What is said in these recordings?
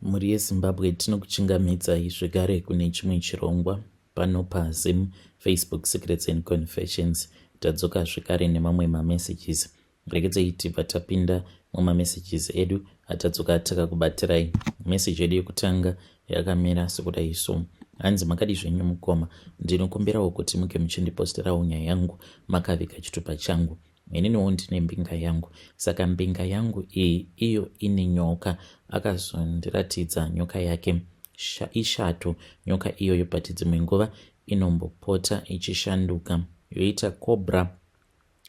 Mhuri yeZimbabwe, tinokuchingamidzai zvekare kune chimwe chirongwa pano paZim Facebook Secrets and Confessions. Tadzoka zvekare nemamwe mamessages. Regedzei tibva tapinda mumamessages edu atadzoka takakubatirai. Message yedu yekutanga yakamira sekudai so. Hanzi, "Makadi zvenyu mukoma? Ndinokumbirawo kuti muke muchindiposterawo nyaya yangu makaviga chitupa changu. Ininiwo ndine mbinga yangu, saka mbinga yangu iyi iyo ine nyoka. Akazondiratidza nyoka yake, ishato nyoka iyoyo, but dzimwe nguva inombopota ichishanduka yoita cobra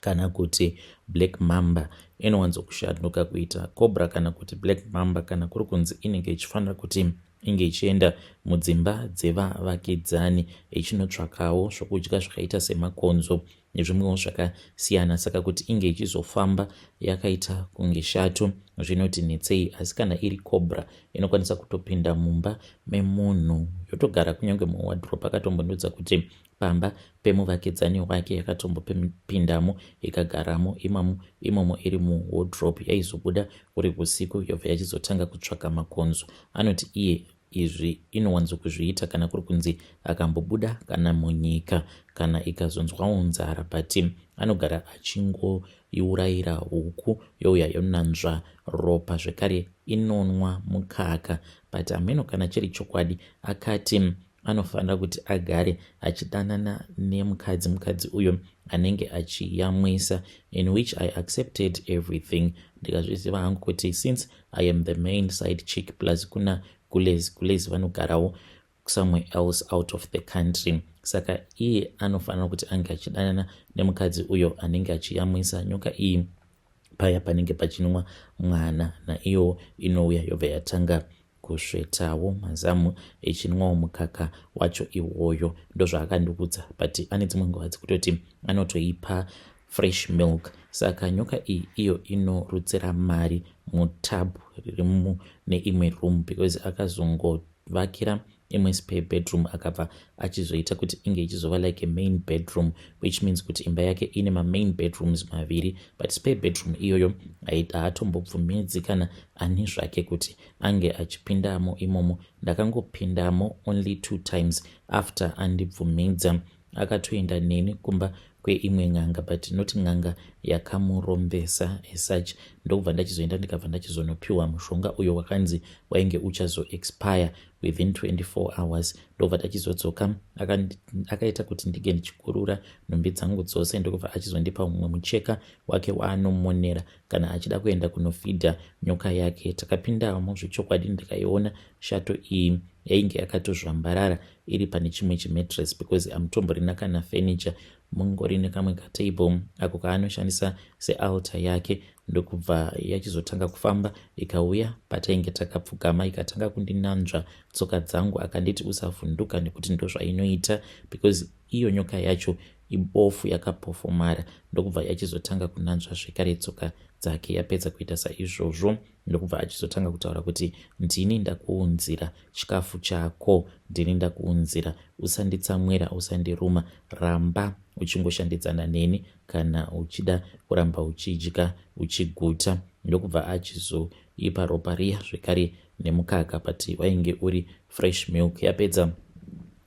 kana kuti black mamba. Inowanzokushanduka kuita cobra kana kuti black mamba kana kuri kunzi inenge ichifanira kuti inge ichienda mudzimba dzevavakidzani ichinotsvakawo zvokudya zvakaita semakonzo nezvimwewo zvakasiyana. Saka kuti inge ichizofamba yakaita kunge shato zvinoti netsei, asi kana iri cobra inokwanisa kutopinda mumba memunhu yotogara, kunyange muwardrobe. Akatombondiudza kuti pamba pemuvakidzani wake yakatombopindamo ikagaramo imamo imomo iri muwardrobe. Yaizobuda uri usiku yobva yachizotanga kutsvaka makonzo. Anoti iye izvi inowanzokuzviita kana kuri kunzi akambobuda kana munyika, kana ikazonzwawo nzara, but anogara achingoiurayira huku, youya yonanzva ropa. Zvekare inonwa mukaka, but hameno kana chiri chokwadi. Akati anofanira kuti agare achidanana nemukadzi, mukadzi uyo anenge achiyamwisa, in which I accepted everything. Ndikazviziva hangu kuti since I am the main side chick, plus kuna gulezi, gulezi vanogarawo somewhere else out of the country, saka iye anofanira kuti ange achidanana nemukadzi uyo anenge achiyamwisa nyoka iyi paya panenge pachinwa mwana, naiyowo inouya yobva yatanga kusvetawo mazamu ichinwawo mukaka wacho iwoyo. Ndozvaakandiudza, but ane dzimwe nguva dzekutoti anotoipa fresh milk. Saka nyoka iyi iyo inorutsira mari mutub riri mune imwe room, because akazongovakira imwe spare bedroom, akabva achizoita kuti inge ichizova like a main bedroom, which means kuti imba yake ine mamain bedrooms maviri, but spare bedroom iyoyo haatombobvumidzi kana ani zvake kuti ange achipindamo imomo. Ndakangopindamo only two times after andibvumidza. Akatoenda neni kumba kweimwe n'anga, but not n'anga yakamurombesa as such. Ndokubva ndachizoenda, ndikabva ndachizonopiwa mushonga uyo wakanzi wainge uchazoexpire within 24 hours. Ndobva tachizodzoka, akaita kuti ndinge ndichikurura nhumbi dzangu dzose, ndokubva achizondipa mumwe mucheka wake waanomonera kana achida kuenda kunofidha nyoka yake. Takapindamo zvechokwadi, ndikaiona shato iyi yainge yakatozvambarara iri pane chimwe chimattress, because hamutomborina kana furniture, mungori nekamwe katable ako kaanoshandisa sealtar yake. Ndokubva yachizotanga kufamba, ikauya patainge takapfugama, ikatanga kundinanzva tsoka dzangu. Akanditi usavhunduka nekuti ndozvainoita, because iyo nyoka yacho ibofu, yakapofomara. Ndokubva yachizotanga kunanzva zvekare tsoka dzake. Yapedza kuita saizvozvo, ndokubva achizotanga kutaura kuti, "Ndini ndakuunzira chikafu chako, ndini ndakuunzira. Usanditsamwira, usandiruma, ramba uchingoshandidzana neni kana uchida kuramba uchidya uchiguta." Ndokubva achizoipa ropa riya zvekare nemukaka, but wainge uri fresh milk. Yapedza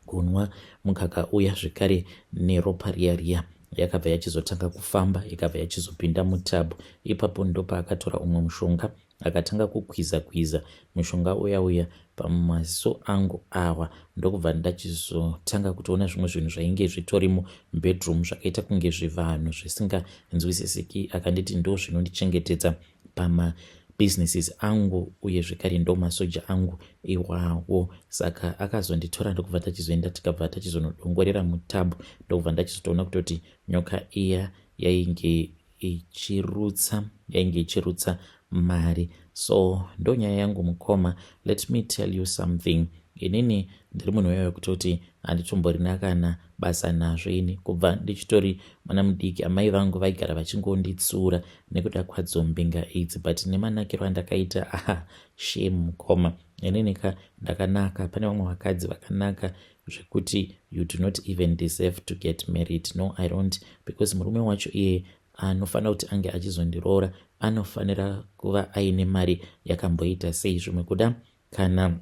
kunwa mukaka uya zvekare neropa riya riya, yakabva yachizotanga kufamba, ikabva yachizopinda mutub. Ipapo ndopaakatora umwe mushonga, akatanga kukwiza kwiza mushonga uya uya pamaziso angu awa. Ndokubva ndachizotanga kutoona zvimwe zvinhu zvainge zvitorimo mubedroom, zvakaita kunge zvivanhu zvisinganzwisisiki. Akanditi ndo zvinondichengetedza pamabusinesses angu, uye zvekare ndo masoja angu iwawo. Saka akazonditora, ndokubva tachizoenda, tikabva tachizonodongorera mutub. Ndokubva ndachizotoona kutoti nyoka iya yainge ichirutsa, yainge ichirutsa mari. So ndo nyaya yangu mukoma. Let me tell you something. Inini ndiri munhu uyoyo kutoti handitomborina kana basa nazvo. Ini kubva ndichitori mwana mudiki, amai vangu vaigara vachingonditsura nekuda kwadzo mbinga idzi, but nemanakiro andakaita, aha, shame mukoma, inini ka ndakanaka. Pane vamwe vakadzi vakanaka zvekuti you do not even deserve to get married. No, I don't, because murume wacho iye anofanira kuti ange achizondiroora anofanira kuva aine mari yakamboita sei? Zvimwe kuda. Kana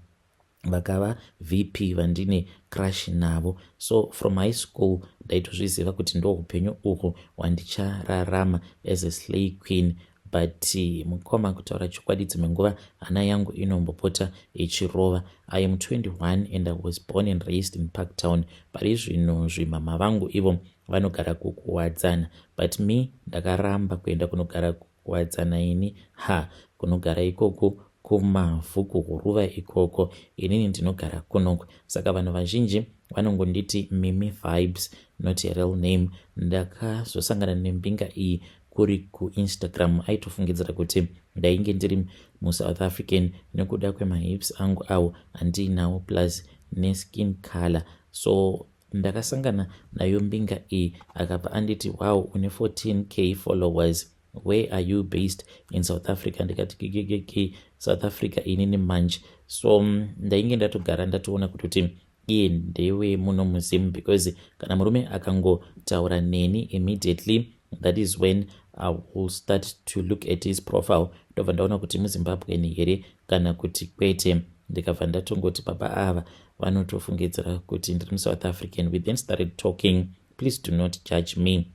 vakava VP vandine crush navo. So from high school ndaitozviziva kuti ndo upenyu uhwu hwandichararama as a slay queen. But mukoma, kutaura chokwadi, dzimwe nguva hana yangu inombopota ichirova. I am 21 and I was born and raised in Parktown. Pari zvino zvimama vangu ivo vanogara kuKuwadzana, but me ndakaramba kuenda kunogara kuKuwadzana. Ini ha, kunogara ikoko kumavhu, kuhuruva ikoko, inini ndinogara kunoko. Saka vanhu vazhinji vanongonditi Mimi Vibes, not a real name. Ndakazosangana nembinga iyi kuri kuInstagram. Aitofungidzira kuti ndainge ndiri muSouth African nekuda kwemahips angu awo andiinawo, plus neskin color. So ndakasangana nayo mbinga iyi, akabva anditi, "Wow, une 14K followers. Where are you based in South Africa?" Ndikati, "Kkk, South Africa inini manje?" So ndainge ndatogara ndatoona kutoti iye ndewe muno muZimu, because kana murume akangotaura neni, immediately that is when I will start to look at his profile, ndobva ndaona kuti muZimbabweni here kana kuti kwete. Ndikabva ndatongoti baba ava vanotofungidzira kuti ndiri muSouth African. We then started talking. Please do not judge me.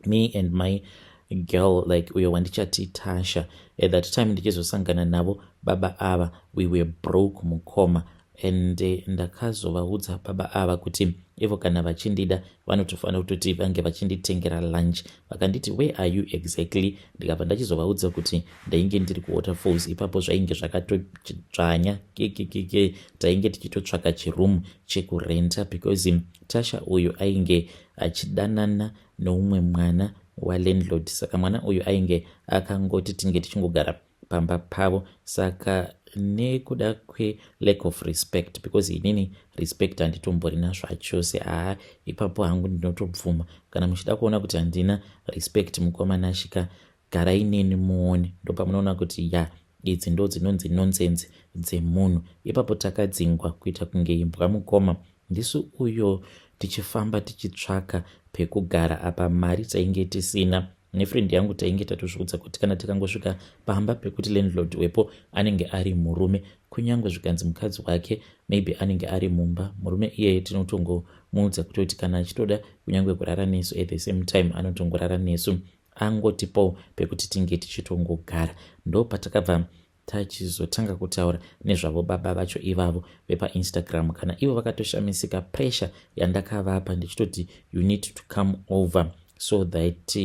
Me and my girl, like uyo wandichati Tasha at that time, ndichizosangana navo baba ava, we were broke, mukoma. And ndakazovaudza baba ava kuti ivo kana vachindida vanotofanira kutoti vange vachinditengera lunch. Vakanditi, "Where are you exactly?" Ndikabva ndachizovaudza kuti ndainge ndiri kuWaterfalls. Ipapo zvainge zvakatodzvanya kekekeke. Tainge tichitotsvaka chiroom chekurenta because Tasha uyu ainge achidanana neumwe mwana walandlord. Saka mwana uyu ainge akangoti tinge tichingogara pamba pavo. Saka nekuda kwelack of respect, because inini respect handitomborina zvachose, haa, ipapo hangu ndinotobvuma. Kana muchida kuona kuti handina respect, mukomana shika, garai neni muone, ndopamunoona kuti ya, idzi ndo dzinonzi nonsense dzemunhu. Ipapo takadzingwa kuita kunge imbwa, mukoma. Ndisu uyo tichifamba tichitsvaka pekugara. Apa mari tainge tisina. Nefriend yangu tainge tatozviudza kuti kana tikangosvika pamba pekuti landlord wepo anenge ari murume, kunyange zvikanzi mukadzi wake maybe anenge ari mumba, murume iyeye tinotongomuudza kutoti kana achitoda kunyange kurara nesu at the same time, anotongorara nesu, angotipawo pekuti tinge tichitongogara. Ndo patakabva tachizotanga kutaura nezvavo baba vacho ivavo vepaInstagram. Kana ivo vakatoshamisika pressure yandakavapa ndichitoti, "You need to come over so that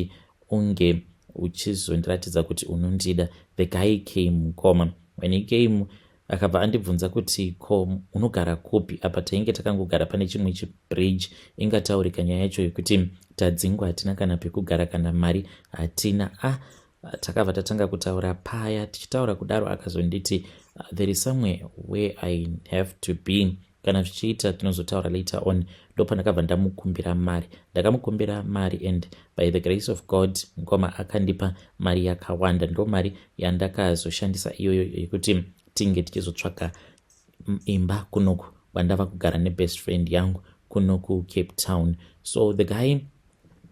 unge uchizondiratidza kuti unondida." The guy came, mukoma. When he came, akabva andibvunza kuti, "Ko unogara kupi?" Apa tainge takangogara pane chimwe chibridge. Ingataurika nyaya yacho yekuti tadzingwa, hatina kana pekugara, kana mari hatina. Ah, takabva tatanga kutaura paya. Tichitaura kudaro, akazonditi, "There is somewhere where I have to be. Kana zvichiita tinozotaura later on." Ndopandakabva ndamukumbira mari. Ndakamukumbira mari and by the grace of God, mukoma, akandipa mari yakawanda. Ndo mari yandakazoshandisa iyoyo yekuti tinge tichizotsvaka imba kunoku kwandava kugara nebest friend yangu kuno kuCape Town. So the guy,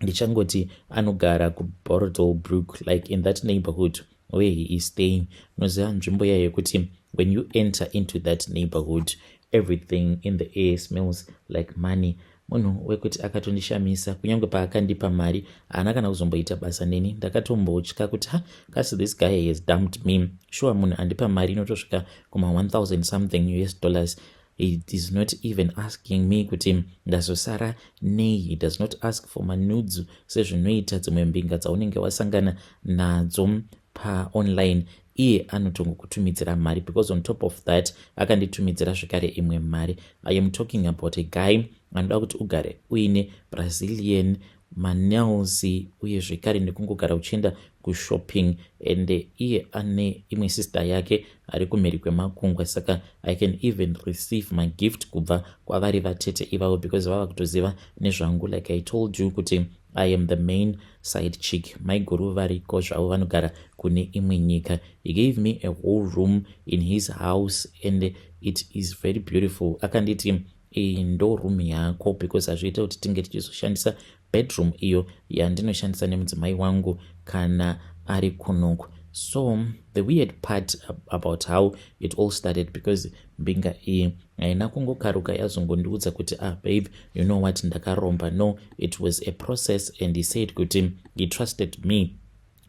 ndichangoti anogara kuBordeaux Brook, like in that neighborhood where he is staying. Unoziva nzvimbo yayo yekuti when you enter into that neighborhood, everything in the air smells like money. Munhu wekuti akatondishamisa, kunyange paakandipa mari haana kana kuzomboita basa neni. Ndakatombotya kuti, ha, kasi this guy has dumped me sure? Munhu andipa mari inotosvika kuma 1000 something US dollars, he is not even asking me kuti ndazosara nei. He does not ask for manudes sezvinoita dzimwe mbinga dzaunenge wasangana nadzo paonline. Iye anotongokutumidzira mari, because on top of that akanditumidzira zvekare imwe mari. I am talking about a guy anoda kuti ugare uine Brazilian manails, uye zvekare nekungogara uchienda kushopping. And iye ane imwe sister yake ari kumhiri kwemakungwa, saka I can even receive my gift kubva kwavari vatete ivavo, because vava kutoziva nezvangu. Like I told you kuti I am the main side chick, maiguru variko zvavo, vanogara kune imwe nyika. He gave me a whole room in his house and it is very beautiful. Akanditi, "Iyi ndo room yako, because hazviita kuti tinge tichizoshandisa bedroom iyo yandinoshandisa nemudzimai wangu kana ari kunoku." So the weird part about how it all started, because mbinga iyi haina kungokaruka yazongondiudza kuti, "Ah babe, you know what, ndakaromba." No, it was a process, and he said kuti he trusted me.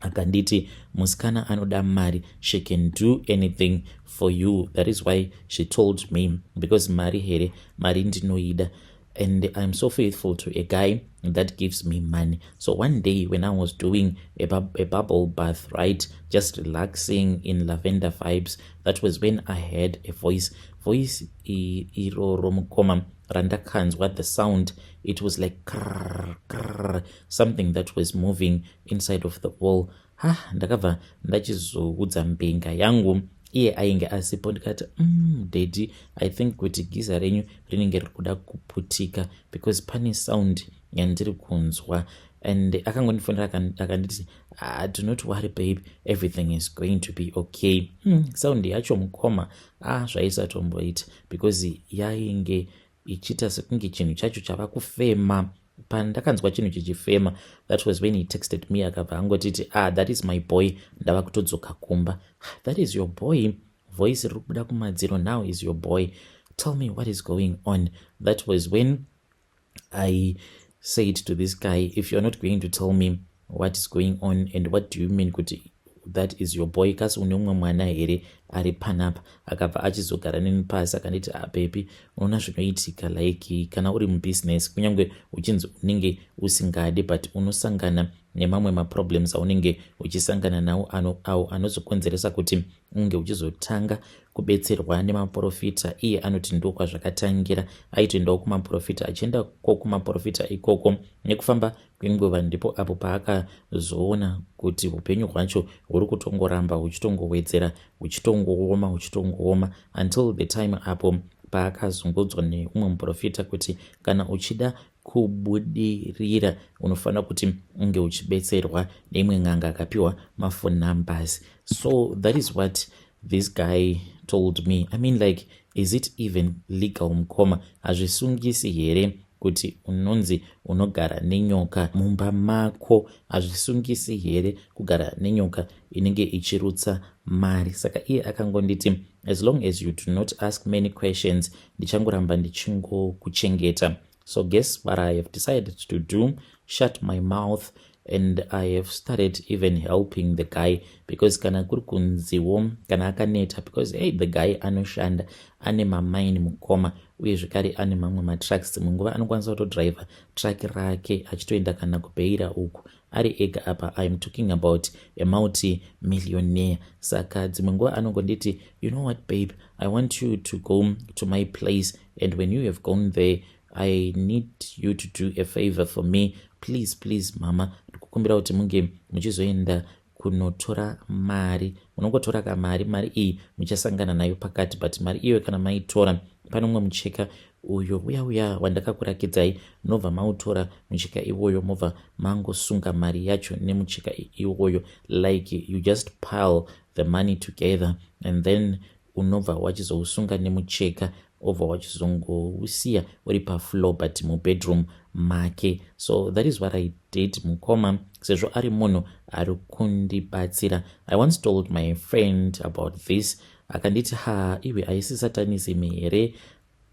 Akanditi, "Musikana anoda mari, she can do anything for you. That is why she told me, because mari here, mari ndinoida, and I'm so faithful to a guy that gives me money." So one day when I was doing a bubble bath, right, just relaxing in lavender vibes, that was when I heard a voice. Voice iroro, mukoma, randakanzwa, the sound, it was like krr, krr, something that was moving inside of the wall. Ha, ndakabva ndachizoudza mbinga yangu, iye ainge asipo. Ndikati, Daddy, I think kuti geyser renyu rinenge riri kuda kuputika because pane sound yandiri kunzwa." And akangondifonera, akanditi, "Ah, do not worry babe, everything is going to be okay." Sound yacho, mukoma, ah, zvaisatomboita because yainge ichiita sekunge chinhu chacho chava kufema. Pandakanzwa chinhu chichifema, that was when he texted me. Akabva angotiti, "Ah, that is my boy, ndava kutodzoka kumba." "That is your boy? Voice riri kubuda kumadziro now is your boy. Tell me what is going on." That was when I said to this guy, "If you're not going to tell me what is going on and what do you mean kuti that is your boy, kasi une umwe mwana here ari panapa?" Akabva achizogara neni pasi, akanditi, "Ah baby, unoona zvinoitika, like kana uri mubusiness, kunyange uchinzi unenge usingadi, but unosangana nemamwe maproblems aunenge uchisangana nawo awo anozokonzeresa kuti unge uchizotanga kubetserwa nemaprofita." Iye anoti ndokwazvakatangira, aitoendawo kumaprofita, achienda ko kumaprofita ikoko. Nekufamba kwenguva ndipo apo paakazoona kuti upenyu hwacho huri kutongoramba huchitongowedzera, huchitongooma, huchitongooma, until the time apo paakazongodzwa neumwe muprofita kuti kana uchida kubudirira unofanira kuti unge uchibetserwa neimwe n'anga. Akapiwa maphone numbers. So that is what this guy told me. I mean, like, is it even legal, mukoma? Hazvisungisi here kuti unonzi unogara nenyoka mumba mako? Hazvisungisi here kugara nenyoka inenge ichirutsa mari? Saka iye akangonditi, "As long as you do not ask many questions, ndichangoramba ndichingokuchengeta." So guess what I have decided to do? Shut my mouth, and I have started even helping the guy, because kana kuri kunziwo kana akaneta, because hey, the guy anoshanda, ane mamaini, mukoma, uye zvekare ane mamwe matrucks. Dzimwe nguva anokwanisa kutodhiraivha truck rake achitoenda kana kuBeira uku ari ega. Apa I am talking about a multi millionaire. Saka dzimwe nguva anongonditi, "You know what babe, I want you to go to my place, and when you have gone there, I need you to do a favor for me. Please, please mama, ndikukumbira kuti munge muchizoenda kunotora mari. Munongotora kamari, mari iyi muchasangana nayo pakati, but mari iyoyo kana maitora, pane umwe mucheka uyo uya uya wandakakurakidzai, munobva mautora mucheka iwoyo, mobva mangosunga mari yacho nemucheka iwoyo. Like you just pile the money together and then unobva wachizousunga nemucheka, obva wachizongousiya uri pafloor, but mubedroom make." So that is what I did, mukoma, sezvo ari munhu ari kundibatsira. I once told my friend about this. Akanditi, "Ha, iwe, haisi satanism here?"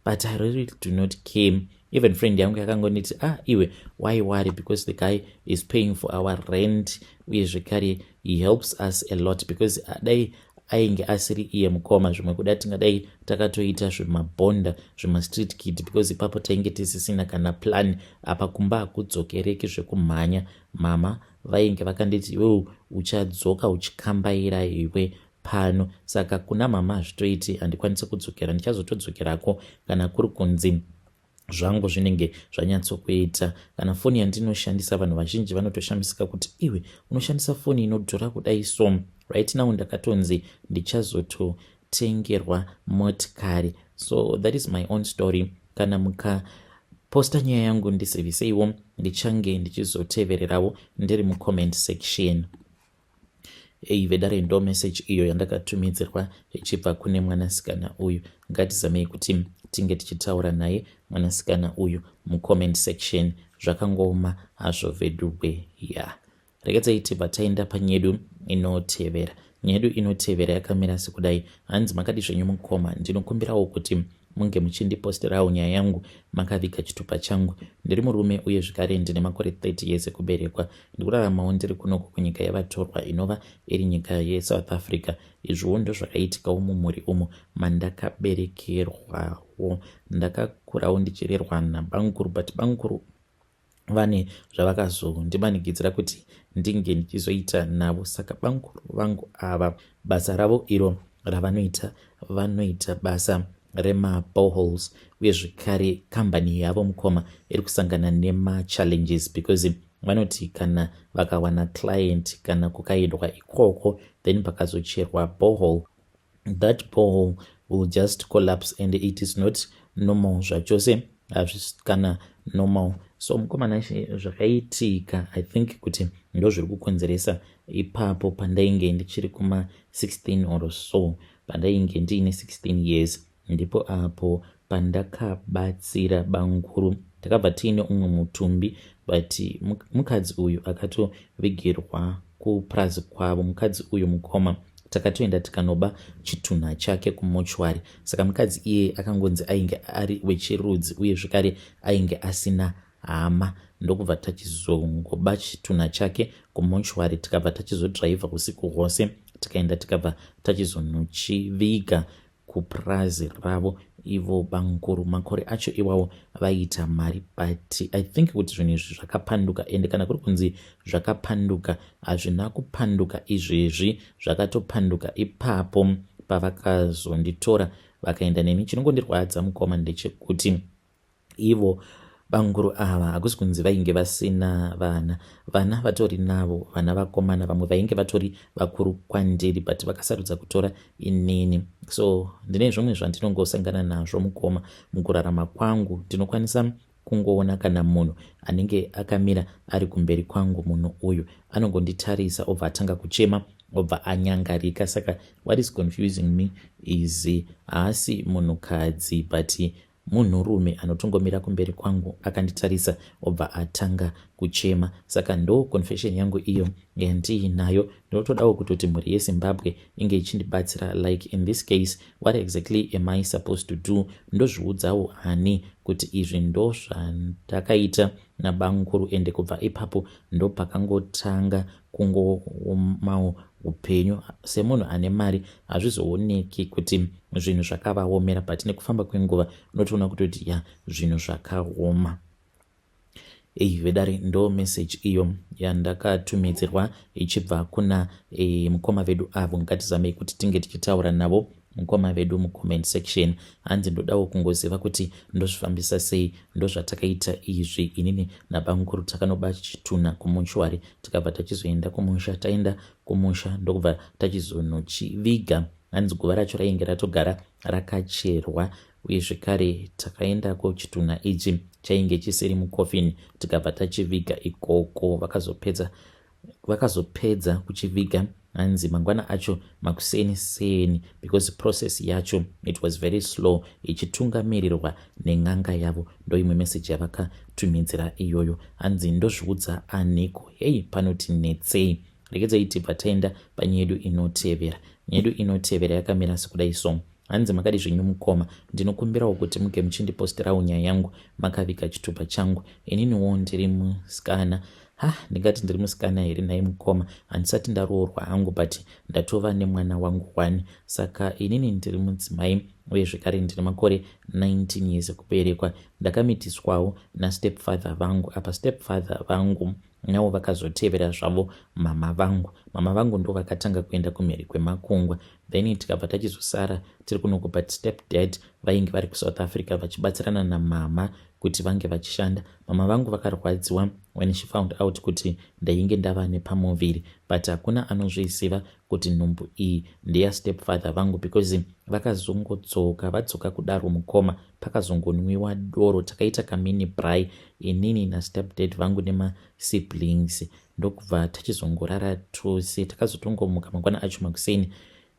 But I really do not care. Even friend yangu yakangonditi, "Ah iwe, why worry? Because the guy is paying for our rent, uye zvekare he helps us a lot, because dai ainge asiri iye, mukoma, zvimwe kuda tingadai takatoita zvemabhonda, zvemastreet kid, because ipapo tainge tisisina kana plan. Apa kumba hakudzokereki zvekumhanya. Mama vainge vakanditi, 'Iwewo uchadzoka uchikambaira iwe pano.' Saka kuna mama hazvitoiti, handikwanisi kudzokera. Ndichazotodzokerako kana kuri kunzi zvangu zvinenge zvanyatsokuita." Kana foni yandinoshandisa, vanhu vazhinji vanotoshamisika kuti, "Iwe unoshandisa foni inodhura kudai?" So right now ndakatonzi ndichazototengerwa motikari. So that is my own story. Kana mukaposta nyaya yangu, ndiziviseiwo, ndichange ndichizotevererawo ndiri mucomment section. Ei vedare, ndo message iyo yandakatumidzirwa ichibva kune mwanasikana uyu. Ngatizamei kuti tinge tichitaura naye mwanasikana uyu mucomment section. Zvakangoma hazvo vedugwe ya. Regedzai tibva taenda panyedu inotevera. Nyedu inotevera yakamira sekudai. Hanzi makadi zvenyu mukoma, ndinokumbirawo kuti munge muchindiposterawo nyaya yangu makaviga chitupa changu. Ndiri murume uye zvekare ndine makore 30 years ekuberekwa. Ndikuraramawo ndiri kunoku kunyika yevatorwa inova iri nyika yeSouth Africa. Izviwo ndozvakaitikawo mumhuri umu mandakaberekerwawo. Ndakakurawo ndichirerwa nabamukuru but bamukuru vane zvavakazondimanikidzira kuti ndinge ndichizoita navo. Saka bamukuru vangu ava basa ravo iro ravanoita, vanoita basa remaboreholes uye zvekare kambani yavo mukoma iri kusangana nemachallenges because vanoti kana vakawana client kana kukaendwa ikoko, then pakazocherwa borehole, that borehole will just collapse and it is not normal zvachose, hazvisi kana normal. So mukomana, zvakaitika, I think kuti ndo zviri kukonzeresa ipapo pandainge ndichiri kuma16 or so, pandainge ndiine 16 years, ndipo apo pandakabatsira bamukuru. Takabva tiine umwe mutumbi, but mukadzi uyu akatovigirwa kupurazi kwavo. Mukadzi uyu mukoma, takatoenda tikanoba chitunha chake kumochwari. Saka mukadzi iye akangonzi ainge ari wechirudzi uye zvekare ainge asina hama, ndokubva tachizongoba chitunha chake kumochwari, tikabva tachizodhiraivha usiku hwose, tikaenda, tikabva tachizonochiviga kupurazi ravo ivo bamukuru. Makore acho iwawo vaiita mari, but I think kuti zvinhu izvi zvakapanduka. Ende kana kuri kunzi zvakapanduka, hazvina kupanduka izvezvi, zvakatopanduka ipapo pavakazonditora vakaenda neni. Chinongondirwadza mukoma ndechekuti ivo bamukuru ava hakusi kunzi vainge vasina vana. Vana vatori navo, vana vakomana, vamwe vainge vatori vakuru kwandiri, but vakasarudza kutora inini. So ndine zvimwe zvandinongosangana nazvo mukoma mukurarama kwangu. Ndinokwanisa kungoona kana munhu anenge akamira ari kumberi kwangu, munhu uyu anongonditarisa obva atanga kuchema, obva anyangarika. Saka what is confusing me is haasi munhukadzi, but munhurume anotongomira kumberi kwangu akanditarisa, obva atanga kuchema. Saka ndo confession yangu iyo yandiinayo. Ndinotodawo kutoti mhuri yeZimbabwe inge ichindibatsira. Like in this case, what exactly am I supposed to do? Ndozviudzawo hani kuti izvi ndo zvandakaita nabamukuru? Ende kubva ipapo ndopakangotanga kungoomawo upenyu. Semunhu ane mari hazvizooneki kuti zvinhu zvakavaomera, but nekufamba kwenguva unotoona kutoti ya, zvinhu zvakaoma. Ei vedare, ndo message iyo yandakatumidzirwa ichibva kuna mukoma vedu avo. Ngatizamei kuti tinge tichitaura navo mukoma vedu mucomment section. Hanzi ndodawo kungoziva kuti ndozvifambisa sei. Ndozvatakaita izvi inini nabamukuru. Takanoba chitunha kumochwari, tikabva tachizoenda kumusha. Taenda kumusha, ndokubva tachizonochiviga. Hanzi guva racho rainge ratogara rakacherwa, uye zvekare takaendako chitunha ichi chainge chisiri mukofini, tikabva tachiviga ikoko. Vakazopedza kuchiviga, hanzi mangwana acho makuseni seni, because process yacho it was very slow, ichitungamirirwa nen'anga yavo. Ndo imwe meseji yavakatumidzira iyoyo. Hanzi ndozviudza aniko? Hei, panoti netsei. Regedzai tibva taenda panyedu inotevera. Nyedu inotevera yakamira sekudai so. Hanzi makadi zvenyu mukoma, ndinokumbirawo kuti muge muchindiposterawo nyaya yangu makaviga chitupa changu. Ininiwo ndiri musikana. Ha, ndingati ndiri musikana here nhai mukoma? Handisati ndaroorwa hangu, but ndatova nemwana wangu one. Saka inini ndiri mudzimai uye zvekare ndine makore 19 years ekuberekwa. Ndakamitiswawo nastepfather vangu. Apa stepfather vangu navo vakazotevera zvavo mama vangu. Mama vangu ndo vakatanga kuenda kumhiri kwemakungwa, then tikabva tachizosara tiri kunoku, but step dad vainge vari kuSouth Africa vachibatsirana namama kuti vange vachishanda. Mama vangu vakarwadziwa when she found out kuti ndainge ndava nepamuviri, but hakuna anozviziva kuti nhumbu iyi ndeyastepfather vangu, because vakazongodzoka. Vadzoka kudaro mukoma, pakazongonwiwa doro, takaita kamini braai inini nastepdad vangu nemasiblings, ndokubva tachizongorara tose. Takazotongomuka mangwana acho makuseni,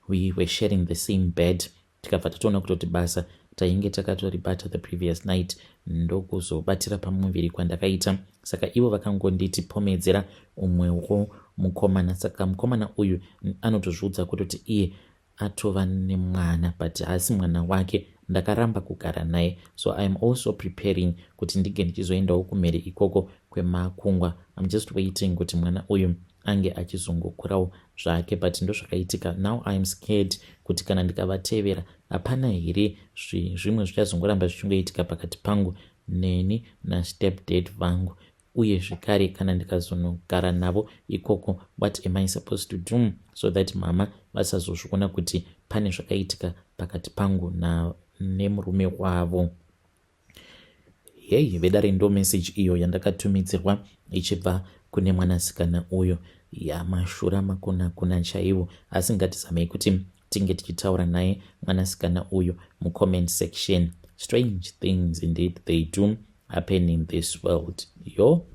we were sharing the same bed, tikabva tatoona kutoti basa Tainge takatoribata the previous night, ndokuzobatira pamuviri kwandakaita. Saka ivo vakangonditi pomedzera umwewo mukomana. Saka mukomana uyu anotozviudza kutoti iye atova nemwana, but haasi mwana wake. Ndakaramba kugara naye, so I am also preparing kuti ndinge ndichizoendawo kumhere ikoko kwemakungwa. I'm just waiting kuti mwana uyu ange achizongokurawo zvake, but ndozvakaitika. Now I am scared kuti kana ndikavatevera, hapana here zvimwe zvichazongoramba zvichingoitika pakati pangu neni nastepdad vangu? Uye zvekare, kana ndikazonogara navo ikoko, what am I supposed to do so that mama vasazozviona kuti pane zvakaitika pakati pangu nemurume wavo? Hei vedare, ndo message iyo yandakatumidzirwa ichibva kune mwanasikana uyo. Yamashura makuna kuna chaivo, asi ngatizamei kuti tinge tichitaura naye mwanasikana uyu mucomment section. Strange things indeed, they do happen in this world, yo.